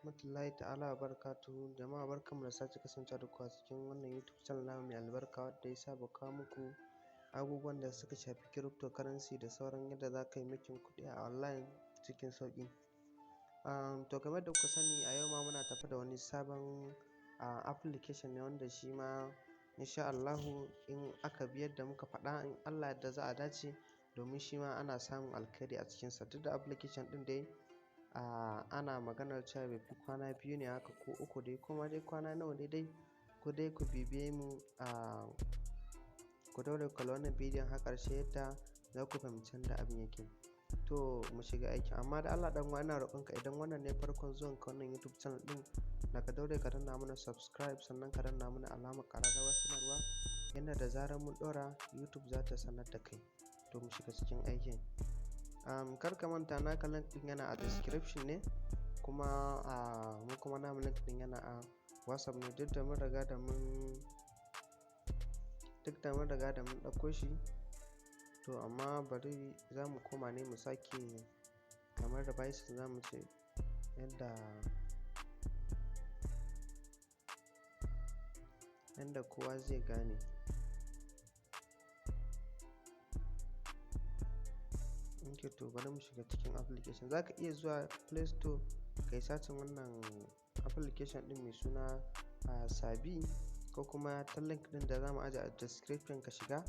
Rahmatullahi ta'ala wa barakatuhu. Jama'a, barkanmu da sake kasancewa da ku a cikin wannan YouTube channel namu mai albarka, wadda ya saba kawo muku abubuwan da suka shafi cryptocurrency da sauran yadda za ka yi making kuɗi a online cikin sauƙi. To, kamar yadda kuka sani, a yau ma muna tafe da wani sabon application ne, wanda shi ma insha Allahu in aka bi yadda muka faɗa, in Allah ya yarda za a dace, domin shi ma ana samun alkhairi a cikinsa. Duk da application ɗin dai ana maganar cewa bai fi kwana 2 ne haka ko 3 dai, ko ma dai kwana nawa ne dai. Ku dai ku bibiye mu, ku daure ku kalli wannan bidiyon har ƙarshe yadda za ku fahimci yadda abin yake. To, mu shiga aiki. Amma da Allah, ɗan uwa, ina roƙonka, idan wannan ne farkon zuwan ka wannan YouTube channel ɗin, da ka daure ka danna mana subscribe, sannan ka danna mana alamar ƙararrawar sanarwa, yanda da zarar mun ɗora, YouTube za ta sanar da kai. To, mu shiga cikin aikin. Kar ka manta, naka link ɗin yana a description ne, kuma mu kuma namu link ɗin yana a WhatsApp ne. Duk da mun riga da mun ɗauko shi, to amma bari za mu koma ne mu sake kamar revising, za mu ce yanda kowa zai gane. Ok, to bari mu shiga cikin application. Za ka iya zuwa Play Store ka yi searching wannan application ɗin mai suna Sabi, ko kuma ta link ɗin da za mu aje a description ka shiga.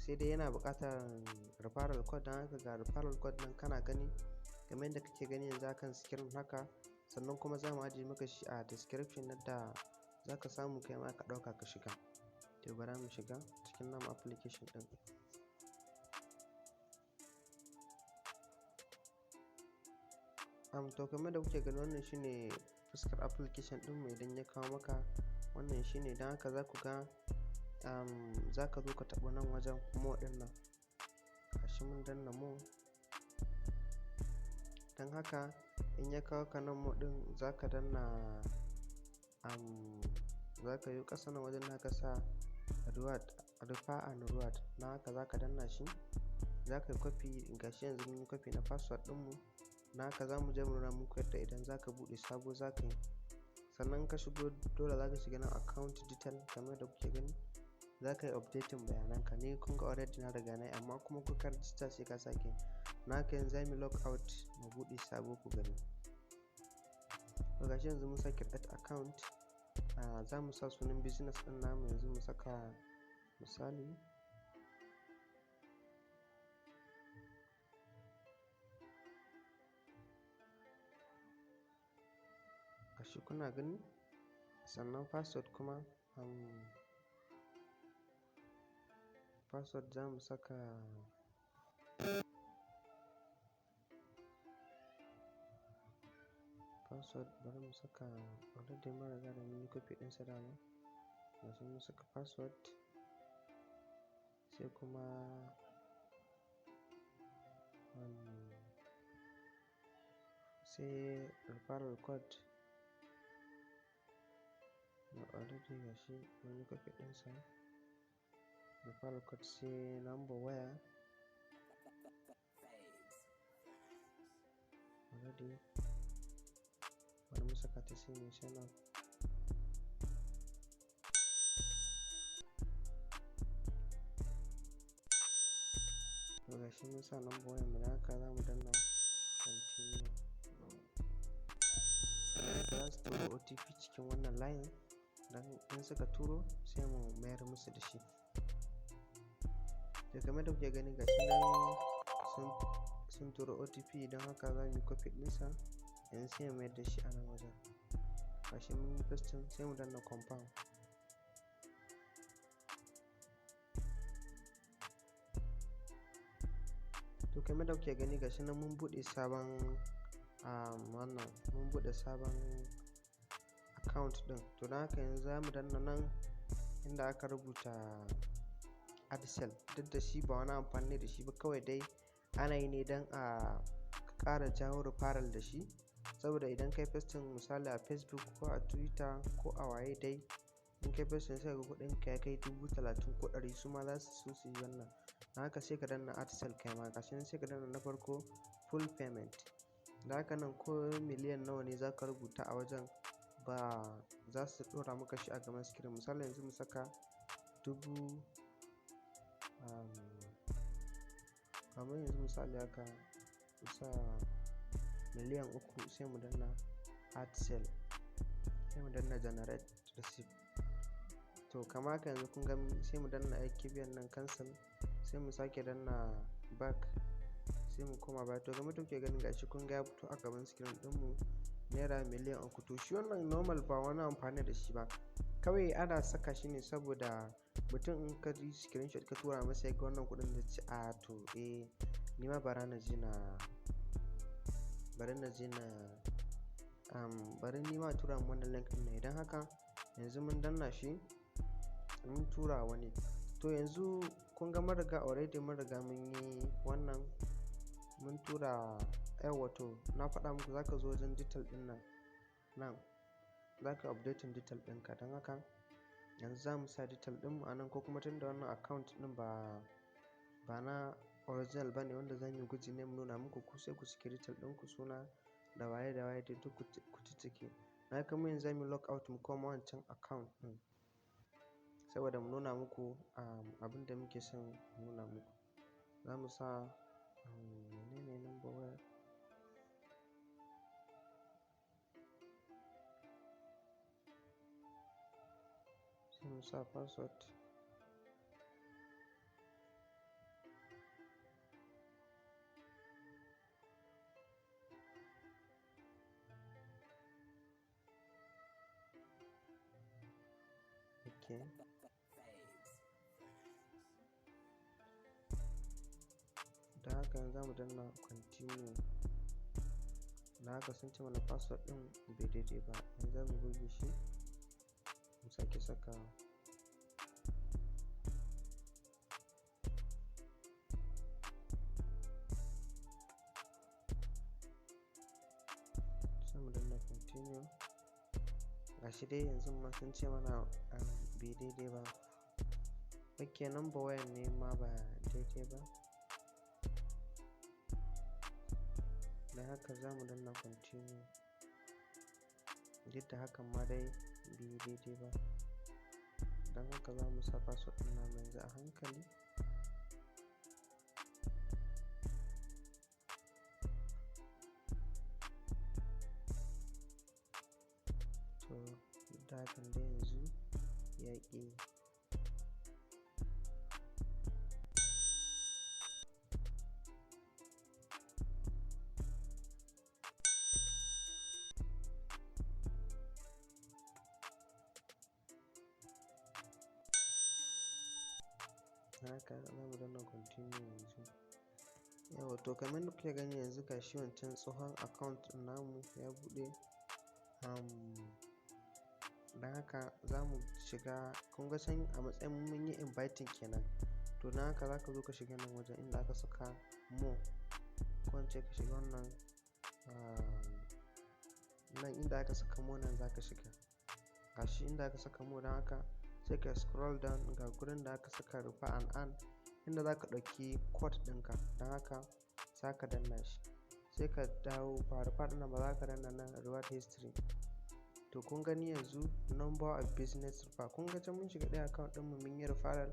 Sai dai yana buƙatar referral code, don haka ga referral code nan kana gani, kamar yadda kake gani yanzu akan screen haka. Sannan kuma za mu ajiye maka shi a description yadda za ka samu kai ma ka ɗauka ka shiga. To, bara mu shiga cikin namu application ɗin. To, kamar da kuke gani, wannan shine fuskar application ɗinmu. Idan ya kawo maka, wannan shine. Don haka za ku ga za ka zo ka taɓa nan wajen more ɗin nan. Gashi mun danna more. Don haka in ya kawo ka nan more ɗin, za ka danna, za ka yo ƙasa nan wajen da aka sa reward, refer and reward. Don haka za ka danna shi, za ka yi copy. Gashi yanzu mun yi copy na password ɗinmu. Don haka za mu je mu nuna muku yadda idan za ka buɗe sabo za ka yi. Sannan ka shigo, dole za ka shiga nan account detail. Kamar yadda kuke gani, za ka yi updating bayanan ka ne. Kun ga already na riga na yi, amma kuma kuka register sai ka sake. Don haka yanzu za mu log out mu buɗe sabo ku gani. To, gashi yanzu mun sa create account. Za mu sa sunan business ɗin namu. Yanzu mu saka misali gashi kuna gani. Sannan password kuma, password za mu saka password, bari mu saka, already mun riga da mun yi copy ɗinsa dama. Gashi mun saka password, sai kuma sai referral code na already gashi mun yi copy ɗinsa, referral code, sai number waya. Already bari mu saka ta, sai mu sign up. To, gashi mun sa number wayar mu, don haka za mu danna continue. Za su turo OTP cikin wannan layin, don in suka turo sai mu mayar musu da shi. To, kamar da kuke gani, gashi nan sun turo OTP. Don haka za mu yi copy ɗinsa yanzu, sai mu mayar da shi a nan wajen. Gashi mun yi pasting, sai mu danna confirm. To, kamar da kuke gani, gashi nan mun buɗe sabon wannan, mun buɗe sabon account ɗin. To, don haka yanzu za mu danna nan inda aka rubuta add sale. Duk da shi ba wani amfani ne da shi ba, kawai dai ana yi ne don a ƙara jawo referral da shi, saboda idan kai posting misali a Facebook ko a Twitter ko a waye dai, in kai posting sai ka ga kuɗin ka ya kai 30,000 ko 100, su ma za su so su yi wannan. Don haka sai ka danna add sale kai ma. Gashi nan, sai ka danna na farko, full payment. Da haka nan ko miliyan nawa ne za ka rubuta a wajen ba za su ɗora maka shi a gaban screen. Misali yanzu mu saka dubu, kamar yanzu misali haka mu sa 3 million, sai mu danna add sale, sai mu danna generate receipt. To kamar haka yanzu kun ga sai mu danna ai kibiyan nan cancel, sai mu sake danna back, sai mu koma baya. To kamar yadda kuke gani, gashi kun ga ya fito a gaban screen ɗinmu, naira miliyan 3. To shi wannan normal ba wani amfani da shi ba, kawai ana saka shi ne saboda mutum in ka yi screenshot ka tura masa ya ga wannan kuɗin, zai ce, "A to eh, ni ma bara na je na bari na je na bari ni ma tura min wannan link ɗin nan." Idan haka yanzu mun danna shi, mun tura wani. To yanzu kun ga mun riga, already mun riga mun yi wannan, mun tura. Yawwa, to na faɗa muku za ka zo wajen detail ɗin nan, nan za ka updating detail ɗinka. Don haka yanzu za mu sa detail ɗinmu a nan, ko kuma tunda wannan account ɗin ba na original ba ne, wanda za mu yi gwaji ne mu nuna muku ku, sai ku cike detail ɗinku, suna da waye da waye duk ku ciccike. Na ga mu yanzu za mu yi log out, mu koma wancan account ɗin saboda mu nuna muku abin da muke son mu nuna muku. Za mu sa menene, number waya, sai mu sa password. Okay, da haka yanzu za mu danna continue. Da haka sun ce mana password ɗin bai daidai ba. Yanzu za mu goge shi, mu sake sakawa. Sai mu danna continue. Gashi dai yanzu ma sun ce mana bai daidai ba. Ok, number wayan ne ma ba daidai ba. Da haka za mu danna continue, duk da hakan ma dai bai daidai ba. Don haka za mu sa password ɗin namu yanzu a hankali. To duk da hakan dai yanzu ya ƙi. Haka za mu danna continue yanzu. Yawwa, to kamar yadda kuke gani yanzu, gashi wancan tsohon account ɗin namu ya buɗe. Don haka za mu shiga. Kun ga can a matsayin mun yi inviting kenan. To don haka za ka zo ka shiga nan wajen inda aka saka more, ko in ce ka shiga wannan nan inda aka saka more, nan za ka shiga. Gashi inda aka saka more. Don haka sai ka scroll down, ga gurin da aka saka refer and earn, inda za ka ɗauki code ɗinka. Don haka za ka danna shi, sai ka dawo, ba refer ɗin nan ba, za ka danna nan reward history. To kun gani yanzu number of business refer, kun ga can mun shiga ɗaya account ɗinmu mun yi referral,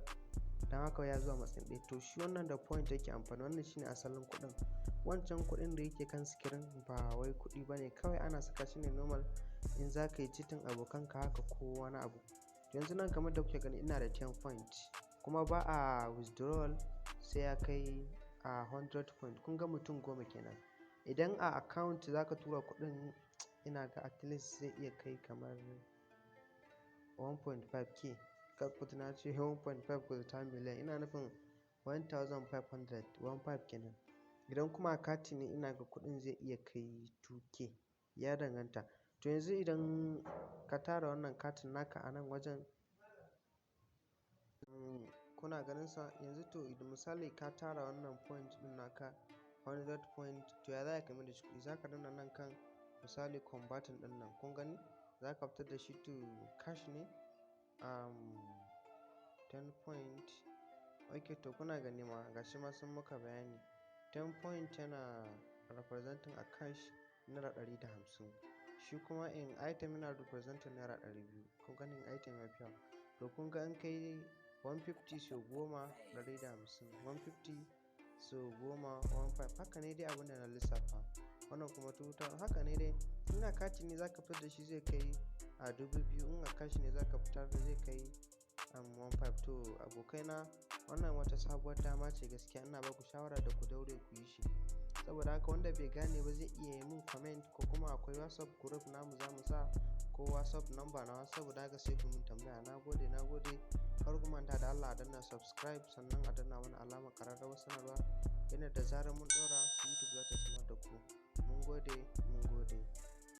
don haka ya zuwa matsayin ɗaya. To shi wannan da point yake amfani, wannan shine asalin kuɗin. Wancan kuɗin da yake kan screen ba wai kuɗi ba ne, kawai ana saka shi ne normal in za ka yi cheating abokanka haka ko wani abu. Yanzu nan kamar da kuke gani ina da 10 point, kuma ba a withdrawal sai ya kai a 100 point. Kun ga mutum 10 kenan. Idan a account za ka tura kuɗin, ina ga at least zai iya kai kamar 1.5K. Kar ku na ce 1.5 ku zata miliyan, ina nufin 1500, 15 kenan. Idan kuma a kati ne, ina ga kuɗin zai iya kai 2K, ya danganta. To yanzu idan ka tara wannan katin naka a nan wajen, kuna ganin sa yanzu. To idan misali ka tara wannan point ɗin naka 100 point, to ya za ka mai da shi kuɗi? Za ka danna nan kan misali converting ɗin nan, kun gani, za ka fitar da shi to cash ne. 10 point, ok. To kuna gani ma gashi ma sun maka bayani, 10 point yana representing a cash ₦150. Shi kuma in item yana representing ₦200. Kun gani, in item ya fi yawa. To kun ga in kai 150 sau 10, 150, 150 sau 10, 15. Haka ne dai abin da na lissafa. Wannan kuma 2000, haka ne dai. In a kati ne zaka fitar da shi, zai kai a 2000. In a cash ne zaka fitar, zai kai 15. To abokaina, wannan wata sabuwar dama ce gaskiya. Ina baku shawara da ku daure ku yi shi. Saboda haka wanda bai gane ba zai iya yi mun comment, ko kuma akwai WhatsApp group namu zamu sa, ko WhatsApp number nawa. Saboda haka sai ku mun tambaya. Na gode, na gode. Kar ku manta da Allah a danna subscribe, sannan a danna mana alamar ƙararrawar sanarwa, yana da zarar mun ɗora, YouTube za ta sanar da ku. Mun gode, mun gode.